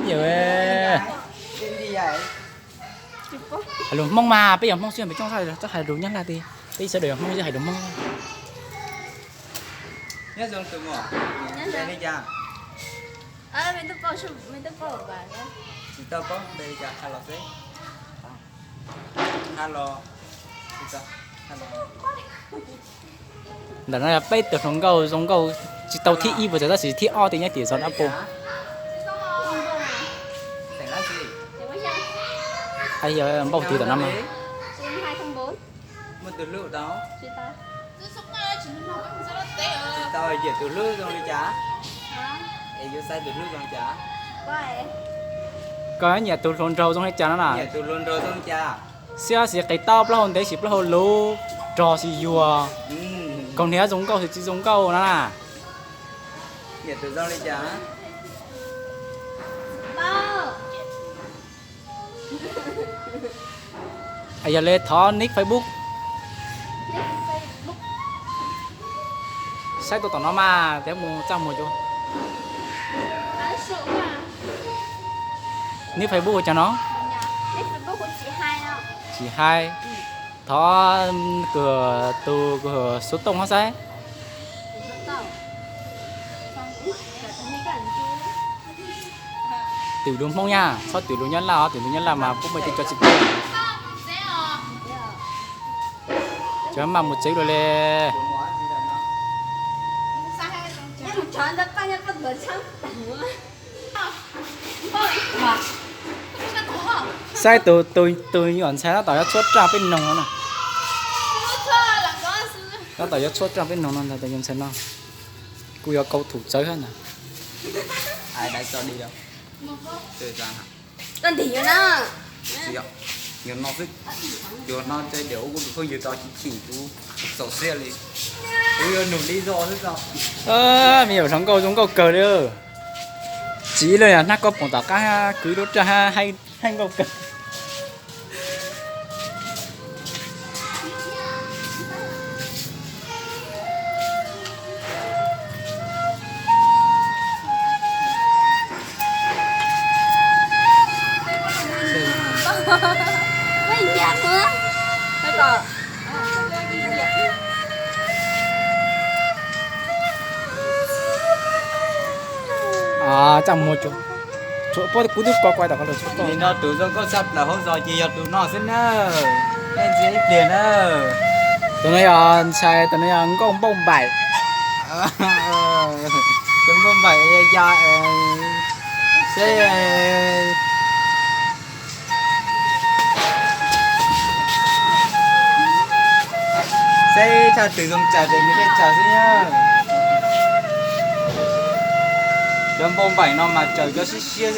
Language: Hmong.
Yog, hais lus Hmoob mas, peb yog Hmoob xwb peb txhob hais lus Nyab Laj tiag, peb sawv daws yog Hmoob xwb hais lus Hmoob. Ntawm no yog peb tug hluas nkauj zoo nkauj, tsis tau thib ib puas txawm tab sis thib ob tiag nyob tim zos Dab Pus. Yog npauj twg tom no mas. Koj nyiam tus hluas nraug zoo li cas no na? Xiab xis qis taub plaub hau ntev xis plaub hau luv, rog xis yuag, kaus hniav zoo nkauj xis tsis zoo nkauj no na. Yog li thov nick Facebook. Saib tuaj tom no mas thiab mus txaj muag cuag. Nick Facebook ua cas no? Tsis hais. Thov kws tus kws xuv tooj hov saib. Twm lus Hmoob nyab, txhob twm lus Nyab Laj os, twm lus Nyab Laj mas pub mej tej co tsis pub. Cov maj mus tsev dua li. Saib tus, tus nyuam ntxhais no tom yuav tshuab raj peb noog no na. No tom yuav tshuab raj peb noog no ntag, tus nyuam ntxhais no kuj yuav kau thum txawv hab ntag. Koj ntim yuav na. Yuav no xwb, yuav no tej diam ua kuv tus phooj ywg tau chim chim kuv txaus siab li. Kuv yuav nug li zog xwb tso. Me nyuam hluas nkauj zoo nkauj kawg li. Tsis ib leeg hnab koj poom tom qab kwv lub raj hab haib nkauj kawg. Txaj muag, tshuav puab kuv twb kov kuv tom qhov lawm tshuav toj. Nim no tus zoo nkauj tshaj plaws hauv zos ces yog tus no xwb nawb. Nej ntsia ib pliag nawb. Tus no yog ntxhais, tus no yog nkauj npauj npaim. Nkauj npauj npaim ya, seb, seb tshaj twg zoo tsaws ces nws thiaj tsaws xwb na. Cov npauj npaim no mas tsaws cov siab siab.